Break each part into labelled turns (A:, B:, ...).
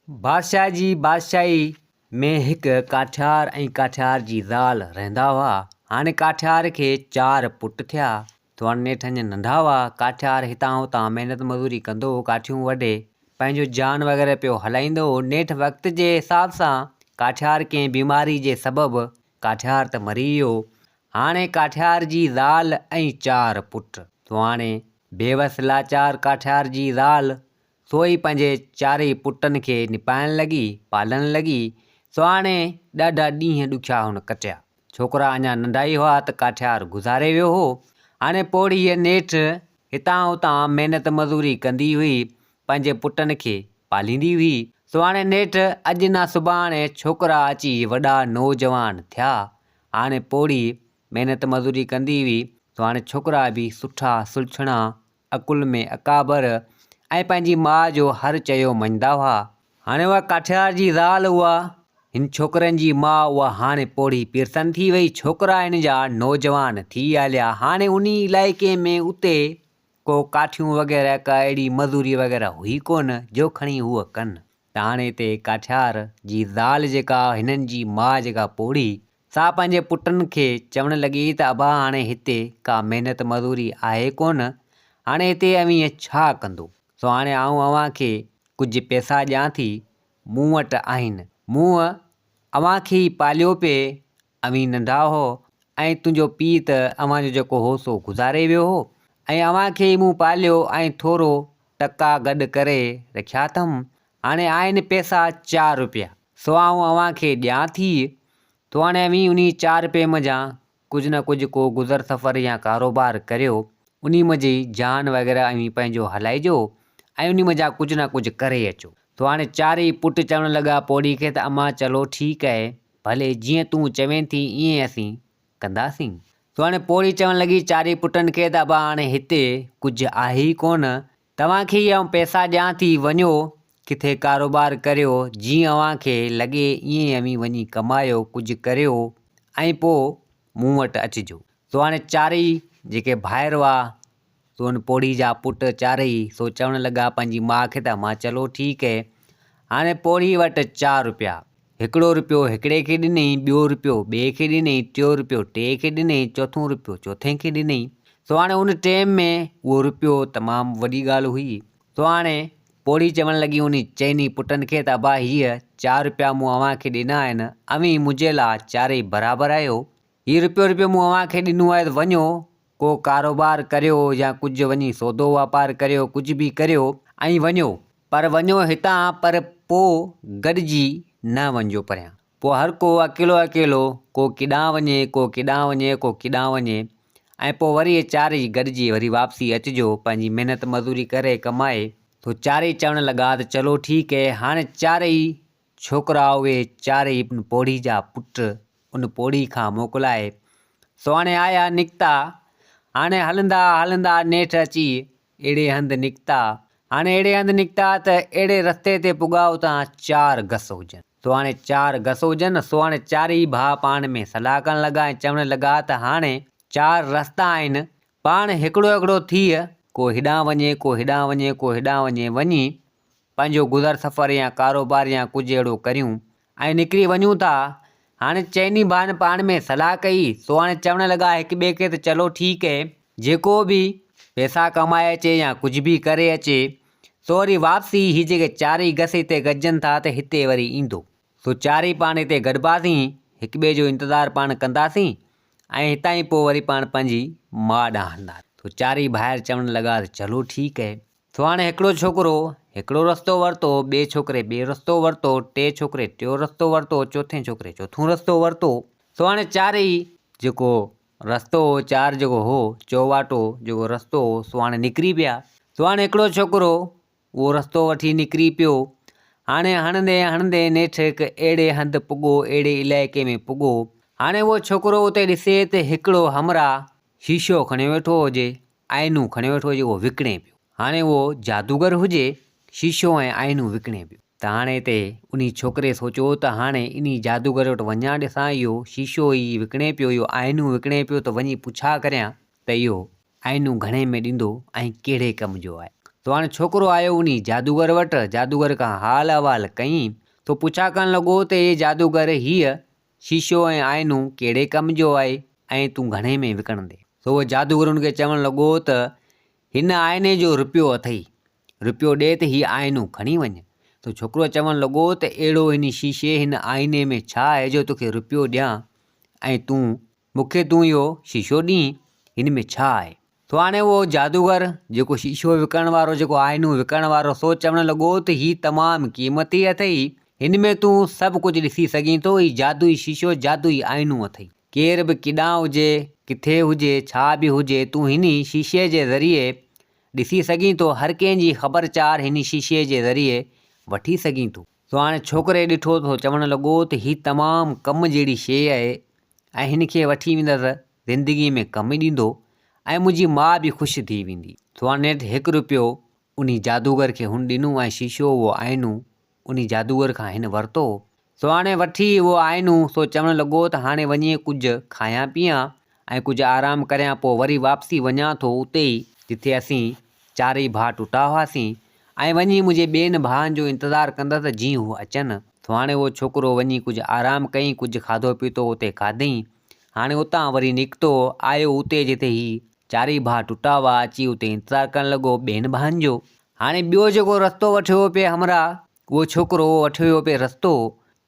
A: بادشاهه جي بادشاهي ۾ هڪ ڪاٺيار ۽ ڪاٺيار جي زال رهندا هئا. هاڻي ڪاٺيار کي چار پٽ ٿيا. ٿورا نيٺ اڃا ننڍا هئا. ڪاٺيار هتان هتان محنت مزوري ڪندو هو، ڪاٺيون وڍي پنهنجو جان وغيره پيو هلائيندو هو. نيٺ وقت جي حساب سان ڪاٺيار ڪنهن بيماري جي سبب ڪاٺيار ته مري ويو. هاڻي ڪاٺيار جي زال ۽ چار پٽ. سو هاڻي بيوس لاچار ڪاٺيار جي زال سو ئي پنهنجي چارئي پٽن کي نپائڻ لڳي، پالڻ لڳي. سو هاڻي ڏاڍا ڏينهن ڏکيا هن ڪٽيا. ڇوڪرا اڃا ننڍا ئي هئا ته ڪاٺيار گذاري ويو هو. هاڻي پوڙهيء نيٺ هتان هتان محنت مزوري ڪندي هئي، پنهنجي پٽن کي پاليندي هئي. سو هاڻي نيٺ اڄ نه سڀاڻي ڇوڪرا اچي وڏا نوجوان ٿيا. هاڻي پوڙهي محنت مزوري ڪندي هئي. سو هاڻي ڇوڪرا به سٺا سلڇڻا عقل ۾ اڪابر ۽ پنهنجي ماء جو هر چيو مڃندا هئا. هاڻي اها ڪاٺيار جي زال اها هن ڇوڪرن جي ماء اها هاڻي پوڙهي پيرسن ٿي وئي. ڇوڪرا هن جا نوجوان ٿي هليا. هاڻي انهي علائقي ۾ اتي ڪو ڪاٺيون وغيره ڪا اهڙي مزوري وغيره هئي ڪونه جو کڻي هوء ڪن. ته هاڻي اتي ڪاٺيار جي زال جيڪا هنن جي ماء جيڪا پوڙهي سا پنهنجي پٽن کي چوڻ لڳي ته ابا هاڻي هتي ڪا محنت مزوري آهي ڪونه، هاڻي هتي اوهين ڇا ڪندو؟ سو هاڻي آئون اوهان کي ڪجهه پئسا ڏيان ٿي، مون وٽ آهن. مون اوهان کي ئي پاليو پئي، اوهين ننڍا هئو ۽ تنهنجو پيء ته اوهان جو جيڪو هو سو گذاري ويو هو ۽ اوهان کي ئي مون پاليو ۽ ٿورو ٽڪا گڏ ڪري رکيا اٿم، هاڻي آهن پئسا چار روپيا، سو آئون اوهان کي ڏيان ٿي، تو هاڻي اوهين انهي چار روپين منجهان ڪجهه نه ڪجهه ڪو گذر سفر يا ڪاروبار ڪريو، انهي منجهه ئي جهان وغيره اوهين پنهنجو هلائجو ۽ انهي منجهان ڪجهه نه ڪجهه ڪري اچو. تو هاڻي چارئي پٽ چوڻ لڳا پوڙهي کي ته امان چلو ٺيڪ اهي، ڀلي جيئن تون چوين ٿي ائين اسين ڪنداسين. تو هاڻي پوڙهي چوڻ لڳي چارئي پٽن کي ته ابا هاڻي هتي ڪجهه آهي ئي ڪونه، توهان کي ئي آئون پئسا ڏيان ٿي، وڃو ڪٿي ڪاروبار ڪريو، جيئن اوهان کي لڳي ائين ئي اوهين وڃي ڪمايو، ڪجهه ڪريو ۽ پوء مون وٽ اچجو. سو هاڻي چارئي جيڪي ڀائر هئا، سو ان پوڙهي جا پٽ چارئي، سو چوڻ لڳا پنهنجي ماء کي ته امان چلو ٺيڪ هي. هاڻي پوڙهي وٽ چار روپيا، هڪڙو روپيو هڪڙي کي ڏنئي، ٻيو روپيو ٻئي کي ڏنئي، ٽيو روپيو ٽئين کي ڏنئي، چوٿون روپيو چوٿين کي ڏنئي. سو هاڻي ان ٽيم ۾ اهو روپيو تمام وڏي ڳالهه هئي. سو هاڻي پوڙهي چوڻ لڳي انهي چئني پٽن کي ته ابا هيء چار روپيا مون اوهان کي ڏنا آهن، اوهين منهنجي لاء چارئي برابر آهيو. هي روپيو روپيو مون اوهان کي ڏنو آهي ته وڃو ڪو ڪاروبار ڪريو يا ڪجهه وڃي سودو واپار ڪريو ڪجهه به ڪريو ۽ وڃو پر وڃو هتان پر پوء گڏجي نه وڃجو پريان. پوء هر ڪو اڪيلو اڪيلو ڪو ڪيڏانهن وڃي ڪو ڪيڏانهن وڃي ڪو ڪيڏانهن وڃي ۽ پوء وري اهي چارئي گڏجي وري واپسي اچجو پنهنجي محنت مزوري ڪري ڪمائي. سو چارئي چوڻ لڳا ته چلو ٺيڪ هي هاڻي چارئي ڇوڪرا اهي چارئي پوڙهي جا پٽ ان پوڙهي کان موڪلائي سو هاڻي آيا نڪتا. هاڻي هلندا هلندا نيٺ اچي اهڙي هنڌ نڪتا. هاڻي اهڙي هنڌ نڪتا ته اهڙي رستي تي پڳا اتان چار گس هجن. سو هاڻي چار گس هجن. سو هاڻي چارئي ڀاء پاڻ ۾ صلاح ڪرڻ لڳا ۽ چوڻ لڳا ته هاڻي چار رستا آهن، پاڻ هڪڙو هڪڙو ٿيء، ڪو هيڏانهن وڃي، ڪو هيڏانهن وڃي، ڪو هيڏانهن وڃي، وڃي پنهنجو گذر سفر يا ڪاروبار يا ڪجهه اهڙو ڪريون ۽ نڪري وڃون ٿا. هاڻي چئني ڀائن پاڻ ۾ صلاح ڪئي، سو هاڻي چوڻ لڳا هڪ ٻئي کي ته چلو ٺيڪ هي، جيڪو به پئسا ڪمائي اچي يا ڪجهه به ڪري اچي، سو وري واپسي هي جيڪي چارئي گس هتي گڏجن ٿا ته هتي وري ايندو. سو چارئي پاڻ هتي گڏباسين، هڪ ٻئي جو انتظار پاڻ ڪنداسين ۽ هتان ئي پوء وري پاڻ پنهنجي ماء ڏانهن هلنداسين. سو چارئي ڀائر چوڻ لڳا ته چلو ٺيڪ هي. سو هاڻي هڪڙو ڇوڪرو هڪڙو رستو ورتو، ٻئي ڇوڪري ٻيو رستو ورتو، ٽئين ڇوڪري ٽيون رستو ورتو، چوٿين ڇوڪري چوٿون رستو ورتو. سو هاڻي چارئي جيڪو رستو هو، چار جيڪو هو، چوواٽو جيڪو رستو هو، سو هاڻي نڪري پيا. سو هاڻي هڪڙو ڇوڪرو اهو رستو وٺي نڪري پيو. هاڻي هڻندي هڻندي نيٺ هڪ اهڙي هنڌ پڳو، اهڙي علائقي ۾ پڳو. هاڻي اهو ڇوڪرو اتي ڏسي ته هڪڙو همراهه شيشو کڻيو ويٺو هجي. آئينو کڻيو ويٺو هجي اهو وڪڻي پيو. هاڻي اهو جادوگر هجي، شيشو ۽ آئينو وڪڻي پيو. ته هاڻي هتي انهي ڇوڪري سوچيو ته هاڻي انهي جادوگر وٽ وڃان ڏسان اهو شيشو ئي وڪڻي پيو اهو آئينو وڪڻي پيو ته وڃي پڇا ڪريان ته اهو آئينو گهڻي ۾ ڏيندو ۽ ڪهڙي ڪم جو آهي. سو هاڻي ڇوڪرو آيو انهي جادوگر وٽ، جادوگر کان حال احوال ڪيائين. سو پڇا ڪرڻ لڳو ته اي جادوگر هيء شيشو ۽ آئينو ڪهڙي ڪم جو آهي ۽ تون گهڻي ۾ وڪڻندين؟ سو اهو جادوگر ان کي چوڻ لڳو ته هن آئيني جو رپيو اٿئي، رپيو ڏي ته هي آئينو کڻي وڃ. سو ڇوڪرو چوڻ لڳو ته اهڙو هن شيشي هن آئيني ۾ ڇا آهي جو توکي رپيو ڏيان ۽ تون مون کي تون اهو شيشو ڏين، هن ۾ ڇا آهي؟ سو هاڻي اهو جادوگر جيڪو شيشو وڪڻڻ وارو جيڪو آئينو وڪڻڻ وارو سو چوڻ لڳو ته هي تمام قيمتي اٿئي، هن ۾ تون سڀ ڪجهه ڏسي سگهين ٿو، هي جادوئي شيشو جادوئي آئينو اٿئي. ڪير به ڪيڏانهن هجي، ڪٿي هجي، ڇا به هجي، تون هن شيشي جي ذريعي ڏسي سگهين ٿو، هر ڪنهن جي خبر چار هن شيشي جي ذريعي وٺي سگهين ٿو. سو هاڻي ڇوڪري ڏٺو ته چوڻ لڳو ته هي تمام ڪم جهڙي شيء آهي ۽ هن کي وٺي ويندس زندگيء ۾ ڪم ڏيندو ۽ منهنجي ماء به خوش ٿي ويندي. سو هاڻي نيٺ هڪ رپيو انهي جادوگر کي هن ڏنو ۽ شيشو اهو آئينو انهي جادوگر کان هن ورتو. سو هاڻي وٺي اهو آئينو سو چوڻ لڳو ته هاڻي وڃي ڪجهه کايان پيان ۽ ڪجهه آرام ڪريان پوء وري واپسي وڃان ٿو اتي ئي جتي اسين چارئي ڀاء ٽٽا هئاسين ۽ وڃي منهنجي ٻين ڀائن جو انتظار ڪندس ته جيئن هو اچن. سو هاڻي اهو ڇوڪرو وڃي ڪجهه آرام ڪيائين، ڪجهه کاڌو پيتو اتي کاڌئين. هاڻي اتان وري نڪتو، آيو اتي جتي هي چارئي ڀاء ٽٽا هئا، اچي اتي انتظار ڪرڻ لڳو ٻين ڀائن جو. هاڻي ٻيو جيڪو رستو وٺيو پئي همراهه، اهو ڇوڪرو وٺيو ويو پئي رستو،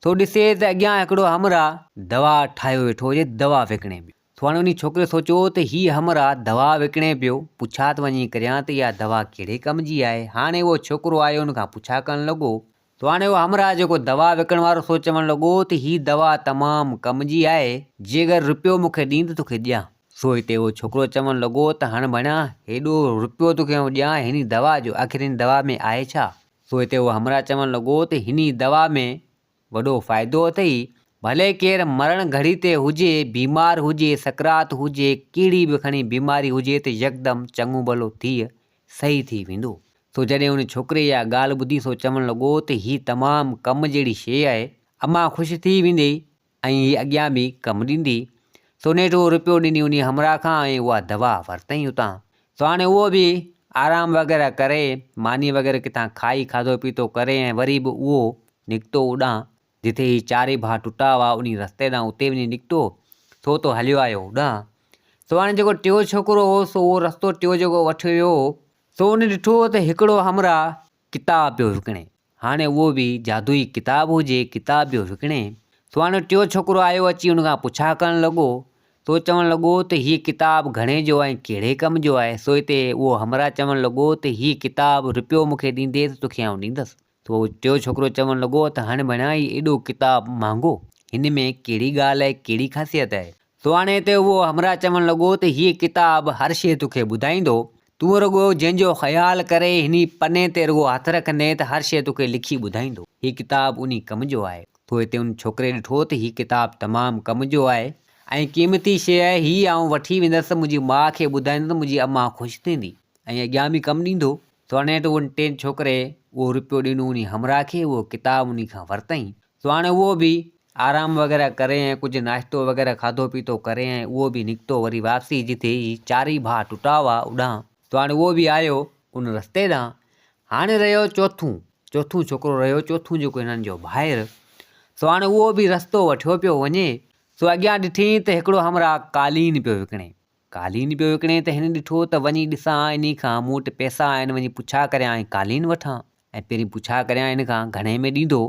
A: سو ڏسي ته اڳيان هڪڙو همراهه دوا ٺاهيو ويٺو هجي، دوا وڪڻي پيو. سو هاڻي انهي ڇوڪري سوچيو ته هي همراهه دوا وڪڻي پيو، پڇا ته وڃي ڪريان ته اها دوا ڪهڙي ڪم جي آهي. هاڻي اهو ڇوڪرو آيو ان کان پڇا ڪرڻ لڳو. سو هاڻي اهو همراهه جيڪو دوا وڪڻڻ وارو سو چوڻ لڳو ته هي دوا تمام ڪم جي آهي، جي اگر رپيو مون کي ڏين ته توکي ڏيان. سو هتي اهو ڇوڪرو چوڻ لڳو ته هڻ ڀڻيا، هيڏو رپيو توکي آئون ڏيان هني دوا جو، آخر هن دوا ۾ آهي ڇا؟ سو هتي اهو همراهه چوڻ لڳو ته هني دوا ۾ وڏو فائدو اٿئي، ڀلي ڪير مرڻ گهڙي تي هجي، بيمار هجي، سڪرات هجي، ڪهڙي به کڻي بيماري هجي ته يڪدم چڱو ڀلو ٿي صحيح ٿي ويندو. سو جڏهن ان ڇوڪري اها ڳالهه ٻڌي سو چوڻ لڳو ته هي تمام ڪم جهڙي شيء آهي، امان خوش ٿي ويندي ۽ هي اڳيان به ڪم ڏيندي. سو نيٺ اهو رپيو ڏني انهي همراهه کان ۽ اها دوا ورتائين اتان. سو هاڻي اهو به آرام وغيره ڪري، ماني وغيره ڪٿان کائي کاڌو پيتو ڪري ۽ وري به اهو نڪتو اڏانهن جتي هي چارئي ڀاء ٽٽا هئا انهي رستي ڏانهن اتي وڃي نڪتو سو اتو هليو آيو اڏانهن. سو هاڻي جيڪو ٽيون ڇوڪرو هو سو اهو رستو ٽيون جيڪو وٺي ويو هو سو ان ڏٺو ته هڪڙو همراهه ڪتاب پيو وڪڻي. هاڻي اهو به جادوئي ڪتاب هجي ڪتاب پيو وڪڻي. سو هاڻي ٽيون ڇوڪرو آيو اچي ان کان پڇا ڪرڻ لڳو سو چوڻ لڳو ته هيء ڪتاب گهڻي جو ۽ ڪهڙي ڪم جو آهي؟ سو هتي اهو همراهه چوڻ لڳو ته هيء ڪتاب رپيو مون کي ڏيندين ته توکي آئون ڏيندس. سو ٽيون ڇوڪرو چوڻ لڳو ته هاڻي ڀڻيا هي ايڏو ڪتاب مهانگو، هن ۾ ڪهڙي ڳالهه آهي، ڪهڙي خاصيت آهي؟ سو هاڻي هتي اهو همراهه چوڻ لڳو ته هيء ڪتاب هر شيء توکي ٻڌائيندو، تون رڳو جنهن جو خيال ڪري هن پني تي رڳو هٿ رکندين ته هر شيء توکي لکي ٻڌائيندو. هي ڪتاب انهي ڪم جو آهي. سو هتي ان ڇوڪري ڏٺو ته هي ڪتاب تمام ڪم جو آهي ۽ قيمتي شيء آهي، هي آئون وٺي ويندس ته منهنجي ماء کي ٻڌائيندس ته منهنجي امان خوش ٿيندي ۽ اڳيان به ڪم ڏيندو. سو نيٺ ان ٽئين ڇوڪري اهو رپيو ڏنو انهي همراهه کي اهو ڪتاب انهي کان ورتائين. سو هاڻي اهو به آرام وغيره ڪري ۽ ڪجهه ناشتو وغيره کاڌو پيتو ڪري ۽ اهو به نڪتو وري واپسي جتي هي چارئي ڀاء ٽٽا هئا اڏانهن. سو هاڻي اهو به آيو ان رستي ڏانهن. هاڻي رهيو چوٿون، چوٿون ڇوڪرو رهيو چوٿون جيڪو هنن جو ڀائر. سو هاڻي اهو به رستو وٺيو پيو وڃي. سو اڳيان ڏٺئين ته هڪڙو همراهه قالين پيو وڪڻي. قالين پيو وڪڻي ته هن ڏٺو ته وڃي ڏسان انهي کان مون وٽ پئسا آهن وڃي پڇا ڪريان ۽ قالين وٺان ۽ پهرين پڇا ڪريان هن کان گهڻي ۾ ڏيندو.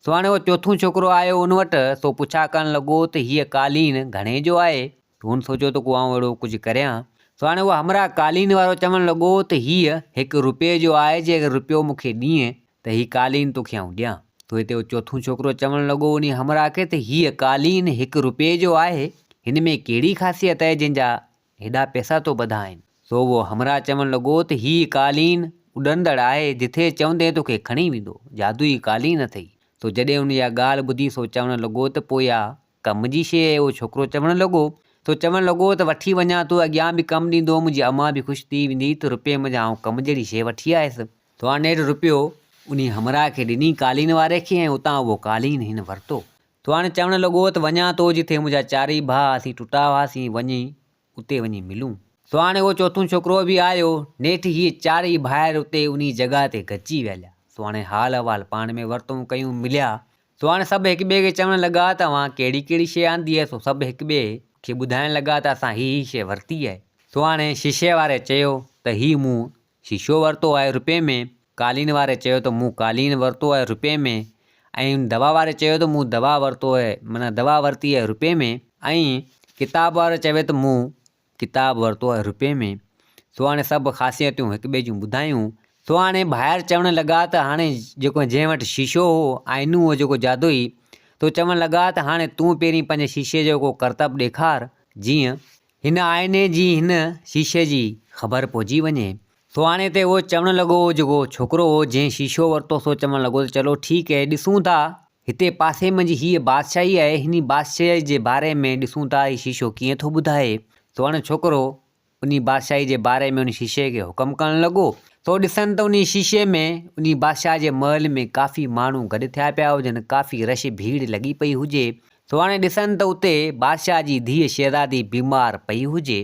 A: سو هاڻي اهو چوٿون ڇوڪرو آيو ان وٽ سو پڇا ڪرڻ لڳو ته هيء قالين گهڻي جو آهي؟ ته هن سوچيو ته ڪو آئون اهڙو ڪجهه ڪريان. سو هاڻي اهو همراهه قالين وارو چوڻ لڳو ته هيء هڪ رپئي جو آهي جي اگر رپيو مون کي ڏينء ته هي قالين توکي آئون ڏيان. ٿو هتي اهو چوٿون ڇوڪرو چوڻ لڳو انهي همراهه کي ته هيء قالين هڪ رپئي جو آهي، هن ۾ ڪهڙي خاصيت آهي جنهن جا هيڏا پئسا تو ٻڌا آهن. سو اهو همراهه چوڻ لڳو ته هيء قالين اڏندڙ آهي، جٿي چوندين توکي کڻي ويندو، جادوئي قالين اٿئي. سو جڏهن هن اها ڳالهه ٻڌي سو چوڻ لڳو ته پوء اها ڪم جي شيء آهي. اهو ڇوڪرو چوڻ لڳو. سو چوڻ لڳو ته وٺي وڃان ٿو، اڳيان به ڪم ڏيندو، منهنجي امان به خوش ٿي ويندي ته رپئي منجهان آئون ڪم جهڙي شيء وٺي آيس. سو هاڻ نيٺ رپيو انهي همراهه کي ڏني قالين واري کي ۽ اتان اهو قالين هن ورتو. سو هاڻي چوڻ لڳو ته وڃان ٿو جٿي منهنجا چارئي ڀاء اسين ٽٽا هئاسين وڃي اتي وڃي ملون. سو هاڻي اهو چوٿون ڇوڪرو به آيو. نيٺ هيء چارئي ڀائر اتي انهي جڳهه تي گڏجي ويا. سو هاڻي حال احوال پاڻ ۾ ورتئون ڪيون مليا. سو هاڻي سڀ هڪ ٻئي کي چوڻ لڳا ته اوهان ڪهڙي ڪهڙي شيء آندي آهي. سو سڀ هڪ ٻئي کي ٻڌائڻ لڳا ته اسان هي هي شيء ورتي آهي. سو هاڻي شيشي واري چيو ته هي مون شيشو ورتو آهي رپئي ۾، قالين واري چيو ته مون قالين ورتو آهي رپئي ۾ ۽ دوا واري چيو ته مون دوا ورتو آهي معنيٰ دوا ورتي آهي رپئي ۾ ۽ ڪتاب وارو چوي ته مون ڪتاب ورتو آهي رپئي ۾. سو هاڻي سڀ خاصيتون هڪ ٻئي جون ٻڌايون. سو هاڻي ڀائر چوڻ لڳا ته هاڻي جيڪو جنهن وٽ شيشو هو، آئينو هو جيڪو جادوئي، سو چوڻ لڳا ته هاڻي تون پهرين پنهنجي شيشي جو ڪو ڪرتب ڏيکار جيئن هن آئيني جي هن شيشي جي خبر پئجي وڃي. سو هاڻي تي اهو چوڻ لڳو اهو جيڪو ڇوڪرو هو جنهن شيشو ورتو سو چوڻ لڳو ته چلو ٺيڪ اهي ڏسون ٿا هتي پاسي منجهه هيء بادشاهي آهي هني بادشاهي جي باري ۾ ڏسون ٿا هي شيشو ڪيئن ٿو ٻڌائي. سو هاڻي ڇوڪرو انهي بادشاهي جي باري ۾ ان شيشي کي حڪم ڪرڻ لڳو. سو ڏسن ته انهي شيشي ۾ انهي بادشاهه جي محل ۾ ڪافي ماڻهو گڏ ٿيا پيا هجن ڪافي رش ڀيڙ لڳي پئي هجي. سو هاڻي ڏسن ته اتي بادشاهه جي ڌيء شهزادي بيمار پئي هجي،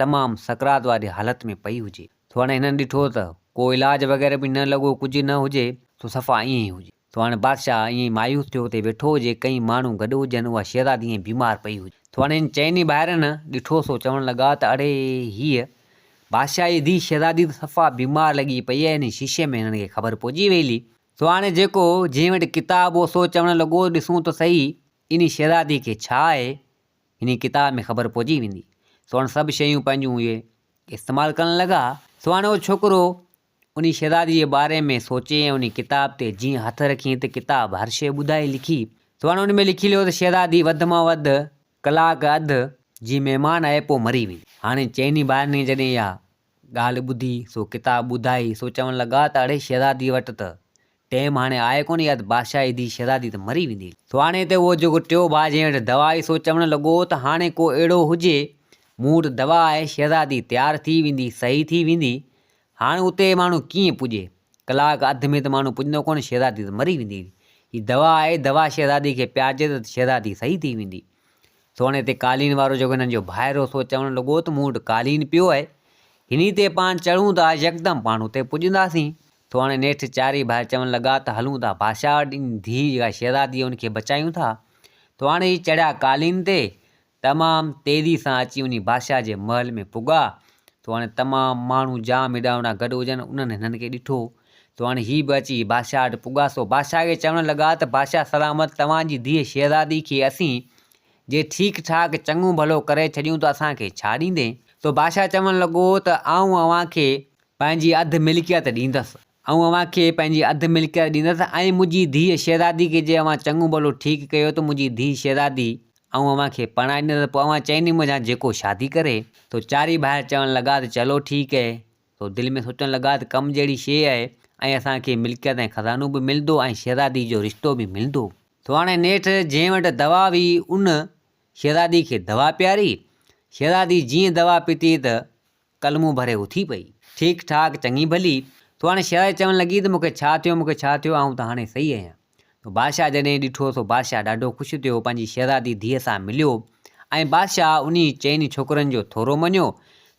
A: تمام سڪرات واري حالت ۾ پئي هجي. سو هاڻي هنن ڏٺو ته ڪو علاج وغيره به نه لڳو ڪجهه نه هجي، سو صفا ائين ئي هجي. سو هاڻي بادشاهه ائين ئي مايوس ٿيو اتي ويٺو هجي، ڪئين ماڻهو گڏ هجن، اها شهزادي ائين بيمار پئي هجي. سو هاڻي هن چئني ڀائرن ڏٺو سو چوڻ لڳا ته اڙي هيء بادشاهه جي ڌيء شهزادي ته صفا بيمار لڳي پئي آهي، انهي شيشي ۾ هنن کي خبر پئجي ويلي. سو هاڻي جيڪو جنهن وٽ ڪتاب هو سو چوڻ لڳو ڏسون ته سهي انهي شهزادي کي ڇا آهي، انهي ڪتاب ۾ خبر پئجي ويندي. سو هاڻي سڀ شيون پنهنجون اهي استعمال ڪرڻ لڳا. سو هاڻي اهو ڇوڪرو انهي شهزادي جي باري ۾ سوچي ۽ انهي ڪتاب تي جيئن هٿ رکين ته ڪتاب هر شيء ٻڌائي لکي. سو هاڻي ان ۾ لکي ليو ته شهزادي وڌ مان وڌ ڪلاڪ اڌ جي مهمان آهي پوء مري ويندي. هاڻي چئني ڀائرن کي جڏهن اها ڳالهه ٻڌي، سو ڪتاب ٻڌائي، سو چوڻ لڳا ته اڙي شهزاديء وٽ ته ٽيم هاڻي آهي ڪونه يا ته بادشاهه جي ڌيء شهزادي ته مري ويندي. سو هاڻي ته اهو جيڪو ٽيو ڀاء جنهن وٽ دوا هئي سو چوڻ لڳو ته هاڻي ڪو اهڙو هجي، مون وٽ دوا آهي، شهزادي تيار ٿي ويندي، صحيح ٿي ويندي، هاڻي اتي ماڻهو ڪيئن پڄي؟ ڪلاڪ اڌ ۾ ته ماڻهو پڄندو ڪونه، شهزادي ته مري ويندي. هي دوا آهي، دوا شهزادي کي پيارجي ته شهزادي صحيح ٿي ويندي. سو هاڻي هتي قالين وارو جيڪو هنن جو ڀائر هو سو چوڻ لڳو ته مون وٽ قالين پيو آهي، هني تي پاڻ چڙهون ٿا، يڪدم پاڻ اتي پڄنداسين. سو هاڻي نيٺ چارئي ڀائر چوڻ لڳا ته هلون ٿا بادشاهه وٽ، ان ڌيء جيڪا شهزادي آهي ان کي بچايون ٿا. سو هاڻي هي چڙهيا قالين تي، تمام تيزي سان اچي انهي بادشاهه جي محل ۾ پڳا. سو هاڻي تمام ماڻهو جام هيڏانهن هوڏانهن گڏ هجن، انهن هنن کي ڏٺو. سو هاڻي هي به اچي بادشاهه وٽ پڳا، سو بادشاهه کي چوڻ لڳا ته بادشاهه سلامت توهان جي ڌيء شهزادي کي اسين جي ٺيڪ ٺاڪ چڱو ڀلو ڪري ڇڏيون ته اسان کي ڇا ڏيندين؟ سو بادشاهه چوڻ لڳو ته آئون اوهان کي پنهنجي اڌ ملڪيت ڏيندس. آئون اوهان کي پنهنجي اڌ ملڪيت ڏيندس ۽ منهنجي ڌيء شهزادي کي جي اوهان چڱو ڀلو ٺيڪ ڪيو ته منهنجي ڌيء شهزادي آئون اوهان کي پرڻائي ڏيندس پوء اوهان چئني منجهان جيڪو شادي ڪري. سو چارئي ڀائر چوڻ لڳا ته چلو ٺيڪ اهي. سو دل ۾ سوچڻ لڳا ته ڪم جهڙي شيء آهي ۽ اسان کي ملڪيت ۽ خزانو به ملندو ۽ شهزادي جو رشتو به ملندو. سو هاڻي نيٺ جنهن وٽ دوا هئي ان شهزادي کي دوا پياري. شهزادي جيئن دوا پيتي ته ڪلمو ڀري اٿي پئي. ٺيڪ ٺاڪ چڱي ڀلي. سو هاڻي شهزادي چوڻ لڳي ته مون کي ڇا ٿيو مون کي ڇا ٿيو آئون ته هاڻي صحيح آهيان. سو بادشاهه جڏهن ڏٺو سو بادشاهه ڏاڍو خوش ٿيو، پنهنجي شهزادي ڌيء سان مليو ۽ بادشاهه انهي چئني ڇوڪرن جو ٿورو مڃيو.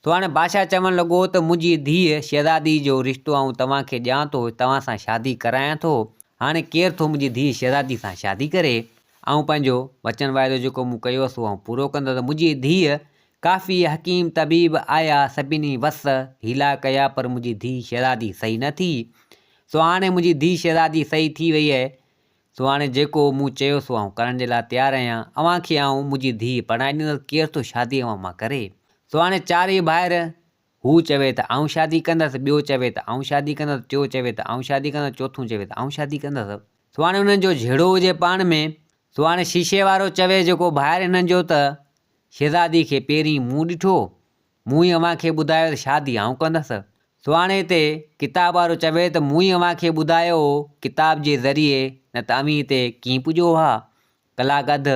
A: سو هاڻي بادشاهه چوڻ لڳو ته منهنجي ڌيء شهزادي جو رشتو آئون توهان کي ڏيان ٿو، توهان سان شادي ڪرايان ٿو. هاڻي ڪير ٿو منهنجي ڌيء شهزادي سان شادي ڪري؟ آئون پنهنجو وچن واعدو جيڪو مون ڪيو سو آئون پورو ڪندس. منهنجي ڌيء ڪافي حڪيم طبيب آيا، سڀني وس حيلا ڪيا پر منهنجي ڌيء شهزادي صحيح نه ٿي. سو هاڻي منهنجي ڌيء شهزادي صحيح ٿي وئي آهي، سو هاڻي جيڪو مون چيو سو آئون ڪرڻ جي لاء تيار آهيان. اوهان کي آئون منهنجي ڌيء پرڻائي ڏيندس، ڪير ٿو شادي اوهان مان ڪري؟ سو هاڻي چارئي ڀائر، هو چوي ته آئون شادي ڪندس، ٻيو چوي ته آئون شادي ڪندس، ٽيو چوي ته آئون شادي ڪندس، چوٿون چوي ته آئون شادي ڪندس. سو هاڻي انهن جو جهيڙو هجي پاڻ ۾. سو هاڻي شيشي وارو چوي جيڪو ڀائر هنن جو ته شهزادي کي پهرين مون ڏٺو، مون ئي اوهان کي ٻڌايو ته شادي آئون ڪندس. سو هاڻي هتي ڪتاب وارو چوي ته مون ئي اوهان کي ٻڌايو هو ڪتاب جي ذريعي نه ته اوهين هتي ڪيئن پڄو ها. ڪلاڪ اڌ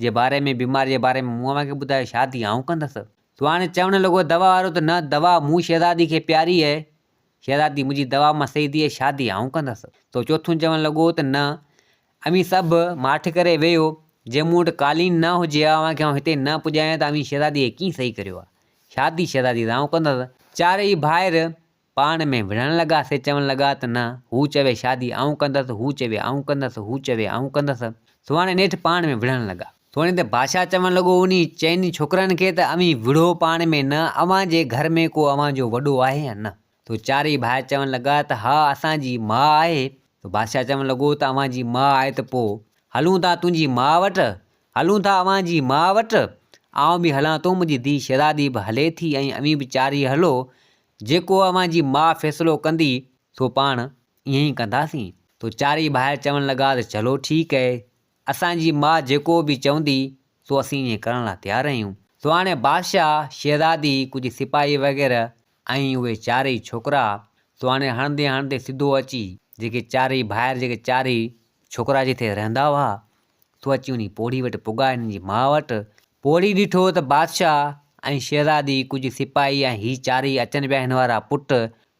A: جي باري ۾ بيماري جي باري ۾ مون اوهان کي ٻڌايو شادي آئون ڪندس. سو هاڻي چوڻ لڳو دوا وارو ته نه دوا مون شهزادي کي پياري آهي، شهزادي منهنجي دوا مان صحيح ٿي آهي شادي آئون ڪندس. سو چوٿون چوڻ لڳو ته نه اوهين سڀ ماٺ ڪري ويهو، جي مون وٽ قالين نه هجي ها، اوهان کي آئون هتي نه پڄايان ته اوهين شهزاديء کي ڪيئن صحيح ڪريو ها؟ شادي شهزادي سان آئون ڪندس. چارئي ڀائر پاڻ ۾ وڙهڻ لڳا، سي چوڻ لڳا ته نه، هو چوي شادي آئون ڪندس، هو چوي آئون ڪندس، هو چوي آئون ڪندس. سو هاڻي نيٺ پاڻ ۾ وڙهڻ لڳا. سو هاڻي ته بادشاهه چوڻ لڳو انهي چئني ڇوڪرن کي ته اوهين وڙهو پاڻ ۾ نه، اوهان جي گهر ۾ ڪو اوهان جو وڏو آهي يا نه؟ سو چارئي ڀائر چوڻ لڳا ته ها اسان جي ماء آهي. سو بادشاهه چوڻ لڳو ته اوهان جي ماء آهي ته پوء هلون ٿا تنهنجي ماء وٽ، هلون ٿا اوهان جي ماء وٽ، آئون به هلان ٿو، منهنجي ڌيء شهزادي به هلي ٿي ۽ اوهين به چارئي هلو، جيڪو اوهان جي ماء فيصلو ڪندي، سو پاڻ ائين ئي ڪنداسين. سو چارئي ڀائر چوڻ لڳا ته چلو ٺيڪ اهي، اسان جي ماء جيڪو به چوندي، سو اسين ائين ڪرڻ لاء تيار آهيون. سو هاڻي بادشاهه، شهزادي، ڪجهه سپاهي وغيره ۽ اهي چارئي ڇوڪرا سو هاڻي هڻندي هڻندي سڌو اچي جيڪي چارئي ڀائر جيڪي چارئي ڇوڪرا جتي رهندا هئا، سو اچي انهي پوڙهي وٽ پڳا هنن جي ماء وٽ. پوڙهي ڏٺو ته بادشاهه ۽ شهزادي، ڪجهه سپاهي ۽ هي چارئي اچن پيا هن وارا پٽ.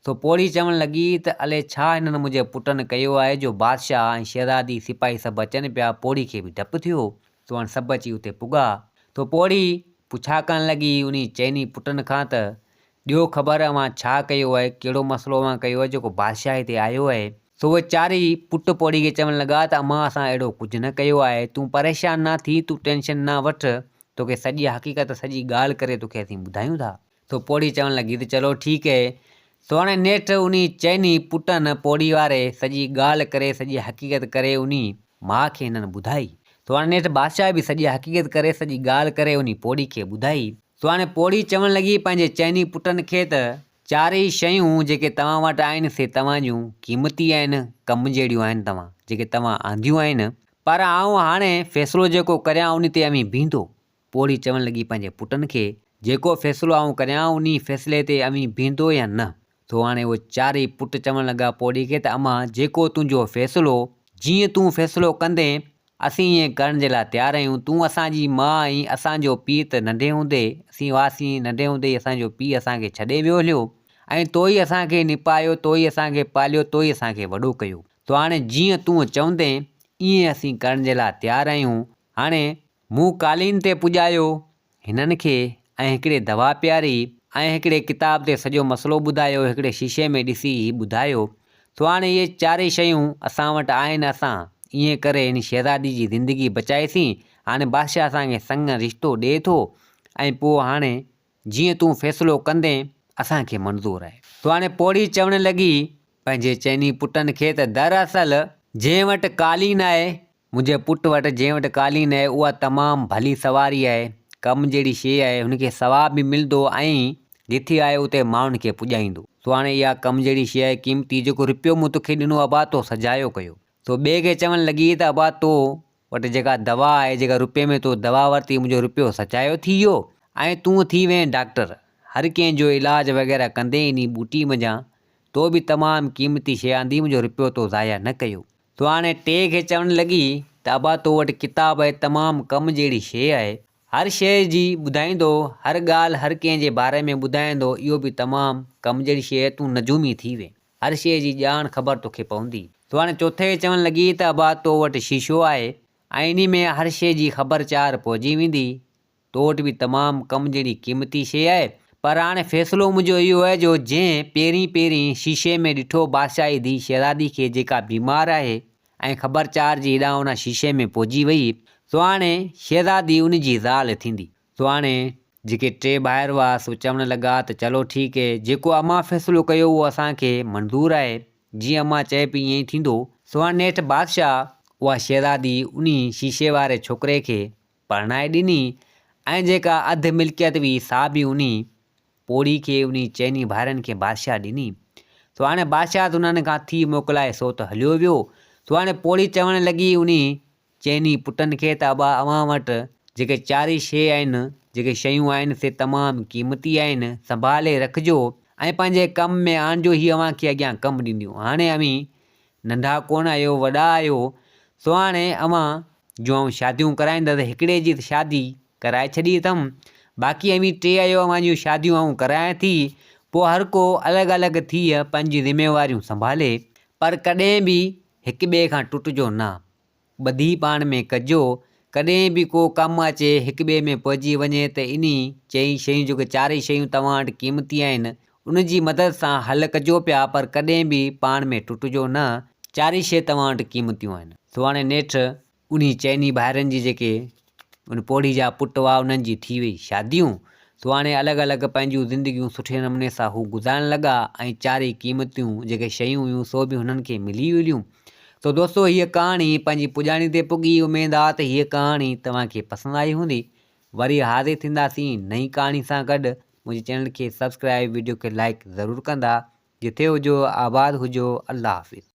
A: سو پوڙهي چوڻ لڳي ته الئي ڇا هنن منهنجي پٽن ڪيو آهي جو بادشاهه ۽ شهزادي، سپاهي سڀ اچن پيا. پوڙهي کي به ڊپ ٿيو. سو هاڻي سڀ اچي اتي پڳا. سو پوڙهي پڇا ڪرڻ لڳي انهي چئني پٽن کان ته ڏيو خبر اوهان ڇا ڪيو آهي، ڪهڙو مسئلو اوهان ڪيو آهي جيڪو بادشاهه هتي آيو آهي. سو اهي چارئي پٽ پوڙهي کي چوڻ لڳا ته امان اسان اهڙو ڪجهه نه ڪيو آهي، تون پريشان نه ٿي، تون ٽينشن نه وٺ، توکي سڄي حقيقت سڄي ڳالهه ڪري توکي اسين ٻڌايون ٿا. سو پوڙهي چوڻ لڳي ته چلو ٺيڪ اهي. سو هاڻي نيٺ انهي چئني پٽن پوڙهي واري سڄي ڳالهه ڪري سڄي حقيقت ڪري انهي ماء کي هنن ٻڌائي. سو هاڻي نيٺ بادشاهه به سڄي حقيقت ڪري سڄي ڳالهه ڪري انهي پوڙهي کي ٻڌائي. سو هاڻي پوڙهي چوڻ لڳي پنهنجي چئني پٽن کي ته، چارئي شيون جيڪي توهان وٽ آهن سي توهان جون قيمتي آهن، ڪم جهڙيون آهن توهان جيڪي توهان آنديون آهن، پر آئون هاڻي فيصلو جيڪو ڪريان انهي تي اوهين بيهندو. پوڙهي چوڻ لڳي پنهنجي پٽن کي، جيڪو فيصلو آئون ڪريان انهي فيصلي تي اوهين بيهندو يا نه؟ سو هاڻي اهي چارئي پٽ چوڻ لڳا پوڙهي کي ته امان جيڪو تنهنجو فيصلو، جيئن تون فيصلو ڪندين، اسين ائين ڪرڻ جي لاء تيار آهيون، تون اسان جي ماء آهين، اسان جو پيء ته ننڍي هوندي، اسين هئاسين، ننڍي هوندي ئي اسان جو پيء اسان کي ڇڏي ويو هليو ۽ تو ئي اسان کي نپايو، تو ئي اسان کي پاليو، تو ئي اسان کي وڏو ڪيو. سو هاڻي جيئن تون چوندين، ائين اسين ڪرڻ جي لاء تيار آهيون. هاڻي مون قالين تي پڄايو هنن کي ۽ هڪڙي دوا پياري ۽ هڪڙي ڪتاب تي سڄو مسئلو ٻڌايو، هڪڙي شيشي ۾ ڏسي هي ٻڌايو. سو هاڻي اهي چارئي شيون اسان وٽ آهن اسان ائين ڪري هن شهزادي جي زندگي بچائيسين، هاڻي بادشاهه اسان کي سڱ رشتو ڏئي ٿو ۽ پوء هاڻي جيئن تون فيصلو ڪندين اسان کي منظور آهي. سو هاڻي پوڙهي چوڻ لڳي پنهنجي چئني پٽن کي ته دراصل جنهن وٽ قالين آهي منهنجي پٽ وٽ جنهن وٽ قالين آهي اها تمام ڀلي سواري آهي، ڪم جهڙي شيء آهي، هن کي ثواب به ملندو ۽ جٿي آهي اتي ماڻهن کي پڄائيندو. سو هاڻي اها ڪم جهڙي شيء آهي قيمتي، جيڪو رپيو مون توکي ڏنو ابا تو سجايو ڪيو. سو ٻئي کي چوڻ لڳي ته ابا تو وٽ جيڪا دوا آهي، جيڪا رپئي ۾ تو دوا ورتي منهنجو رپيو سجايو ٿي ويو ۽ تون ٿي وئين ڊاڪٽر، هر ڪنهن جو علاج وغيره ڪندين انهي ٻوٽي منجهان، تو به تمام قيمتي شيء آندي منهنجو رپيو تو ضايع نه ڪيو. سو هاڻي ٽي کي چوڻ لڳي ته ابا تو وٽ ڪتاب آهي تمام ڪم جهڙي شيء آهي هر شيء جي ٻڌائيندو هر ڳالهه هر ڪنهن جي باري ۾ ٻڌائيندو اهو به تمام ڪم جهڙي شيء آهي تون نجومي ٿي وين هر شيء جي ڄاڻ خبر توکي پوندي. سو هاڻي چوٿين کي چوڻ لڳي ته ابا تو وٽ شيشو آهي ۽ انهي ۾ هر شيء جي خبر چار پئجي ويندي تو وٽ به تمام ڪم جهڙي قيمتي شيء آهي، پر هاڻي فيصلو منهنجو اهو آهي جو جنهن پهرين پهرين شيشي ۾ ڏٺو بادشاهي ڌيء شهزادي کي جيڪا بيمار آهي ۽ خبر چار جي هيڏانهن هوڏانهن شيشي ۾ پهچي وئي، سو هاڻي شهزادي ان جي زال ٿيندي. سو هاڻي جيڪي ٽي ڀائر هئا سو چوڻ لڳا ته چلو ٺيڪ اهي، جيڪو امان فيصلو ڪيو اهو اسان کي منظور آهي، جيئن امان چئي پئي ائين ئي ٿيندو. سو هاڻي نيٺ بادشاهه اها شهزادي انهي شيشي واري ڇوڪري کي پرڻائي ڏني ۽ جيڪا اڌ ملڪيت هئي سا به انهي پوڙهي کي انهي چئني ڀائرن کي بادشاهه ڏني. سو هاڻي بادشاهه ته انهن کان ٿي موڪلائي سو ته هليو ويو. سو هاڻي پوڙهي چوڻ لڳي انهي چئني پٽن کي ته ابا اوهان وٽ جيڪي چارئي شيء آهن، جيڪي شيون آهن سي تمام قيمتي آهن، سنڀالي رکجو ۽ پنهنجي ڪم ۾ آڻجو هي اوهان کي اڳيان ڪم ڏينديون. هاڻي اوهين ننڍا ڪونه آهيو، وڏا آهيو، سو هاڻي اوهان جون آئون شاديون ڪرائيندس، هڪڙي جي ته شادي ڪرائي ڇڏي اٿم، باقي اوهين ٽي آهيو، اوهان جون شاديون آئون ڪرايان ٿي، پوء هر ڪو الڳ الڳ ٿي پنهنجون ذميواريون سنڀالي، پر ڪڏهن به هڪ ٻئي کان ٽٽجو نه، ٻڌي پاڻ ۾ ڪجو، ڪڏهن به ڪو ڪم اچي هڪ ٻئي ۾ پئجي وڃي ته انهي چئي شيون جيڪي چارئي شيون توهان وٽ قيمتي آهن ان جي مدد سان حل ڪجو پيا پر ڪڏهن به پاڻ ۾ ٽٽجو نه چارئي شيء توهان وٽ قيمتيون آهن. سو هاڻي نيٺ انهي چئني ڀائرن جي جيڪي ان پوڙهي جا پٽ هئا انهن جي ٿي وئي شاديون سو هاڻي الڳ الڳ پنهنجون زندگيون سٺي نموني سان هو گذارڻ لڳا ۽ چارئي قيمتيون جيڪي شيون هيون سو به هنن کي ملي ويون. سو دوستو هيء ڪهاڻي پنهنجي پڄاڻي تي پڳي اميد آ ته هيء ڪهاڻي توهان کي پسند آئي هوندي. وري حاضر ٿينداسين نئين ڪهاڻي سان گڏ منهنجي چينل کي سبسڪرائب وڊيو کي لائيڪ ضرور ڪندا. جٿي هجو آباد هجو الله حافظ.